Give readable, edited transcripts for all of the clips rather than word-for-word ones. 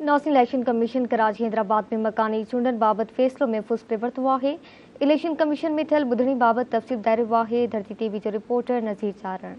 نوسين election commission Karachi Hyderabad ۾ مڪاني چونڊن بابت فيصلو محفوظ ڪري ورتو آهي. اليڪشن ڪميشن ۾ ٿيل ٻڌڻي بابت تفصيل ٻڌائي رهيو آهي ڌرتي ٽي وي جو رپورٽر نذير چارڻ.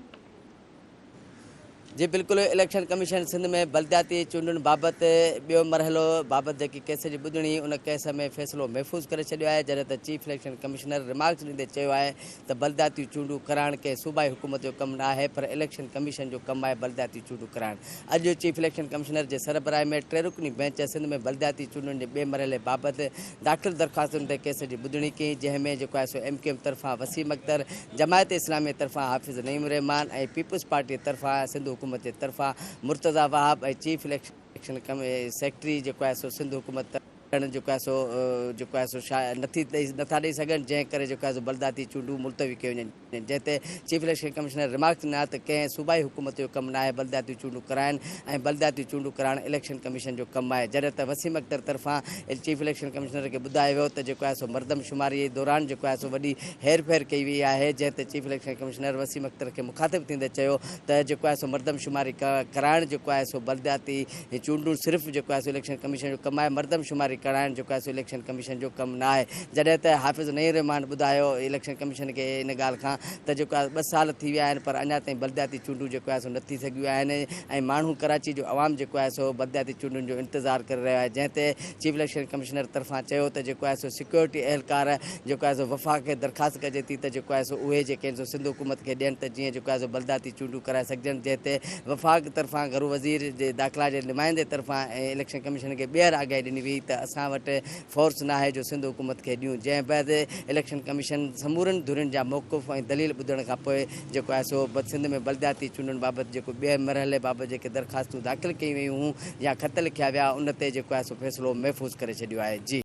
جي بلڪل اليڪشن ڪميشن سنڌ ۾ بلدياتي چونڊن بابت ٻيو مرحلو بابت جيڪي ڪيس جي ٻڌڻي ان ڪيس ۾ فيصلو محفوظ ڪري ڇڏيو آهي جڏهن ته چيف اليڪشن ڪمشنر ريمارڪس ڏيندي چيو آهي ته بلدياتي چونڊون ڪرائڻ ڪنهن صوبائي حڪومت جو ڪم نه آهي پر اليڪشن ڪميشن جو ڪم آهي بلدياتي چونڊون ڪرائڻ. اڄ چيف اليڪشن ڪمشنر جي سربراهي ۾ ٽي رڪني بئنچ سنڌ ۾ بلدياتي چونڊن جي ٻئي مرحلي بابت داخل درخواستن تي ڪيس جي ٻڌڻي ڪئي جنهن ۾ جيڪو آهي سو ايم ڪيو ايم طرفان وسيم اختر، جماعت اسلامي طرفان حافظ نعيم الرحمان ۽ پيپلز پارٽي طرفان سنڌ حڪومت جي طرفان Murtaza Wahab ۽ chief election secretary جيڪو آهي سو سنڌ حڪومت ڪرڻ جيڪو آهي سو جيڪو آهي سو نٿي نٿا ڏئي سگهن جنهن ڪري جيڪو آهي سو بلداتي چونڊون ملتوي ڪيون وڃن جنهن تي چيف اليڪشن ڪمشنر ريمارڪس ڏنا ته ڪنهن صوبائي حڪومت جو ڪم ناهي بلدياتي چونڊون ڪرائن ۽ بلدياتي چونڊون ڪرائڻ اليڪشن ڪميشن جو ڪم آهي جڏهن ته وسيم اختر طرفان چيف اليڪشن ڪمشنر کي ٻڌايو ويو ته جيڪو آهي سو مردم شماري دوران جيڪو آهي سو وڏي هير ڦير ڪئي وئي آهي جنهن تي chief election commissioner Waseem Akhtar کي مخاطب ٿيندي چيو ته جيڪو آهي سو مردم شماري ڪرائڻ جيڪو آهي سو بلدياتي هي چونڊون صرف جيڪو آهي سو اليڪشن ڪميشن جو ڪم آهي، مردم شماري ڪرائڻ جيڪو آهي سو اليڪشن ڪميشن جو ڪم نه آهي. جڏهن ته حافظ نعيم الرحمان ٻڌايو اليڪشن ڪميشن کي ان ڳالهه کان ته جيڪو آهي ٻه سال ٿي ويا آهن پر اڃا تائين بلدياتي چونڊون جيڪو آهي سو نه ٿي سگهيون آهن ۽ ماڻهو ڪراچي جو عوام جيڪو آهي سو بلدياتي چونڊن جو انتظار ڪري رهيو آهي جنهن تي چيف اليڪشن ڪمشنر طرفان چيو ته جيڪو آهي سو سيڪيورٽي اهلڪار جيڪو آهي سو وفاق کي درخواست ڪجي ٿي ته جيڪو آهي سو اهي جيڪي آهن سو سنڌ حڪومت کي ڏين ته جيئن جيڪو آهي سو بلدياتي چونڊون ڪرائي سگهجن جنهن تي وفاق طرفان گهرو وزير جي داخلا جي نمائندي طرفان اليڪشن ڪميشن کي ٻيهر آگاهي ڏني وئي ته اسان وٽ فورس ناهي جو سنڌ حڪومت کي ڏيون جنهن بعد اليڪشن ڪميشن سمورن ڌرين جا موقف ۽ دليل ٻڌڻ کانپوء جيڪو آهي سو سنڌ ۾ بلدياتي چونڊن بابت جيڪو ٻئي مرحلي بابت جيڪي درخواستون داخل ڪيون ويون هيون يا خط لکيا ويا ان تي جيڪو آهي سو فيصلو محفوظ ڪري ڇڏيو آهي جي.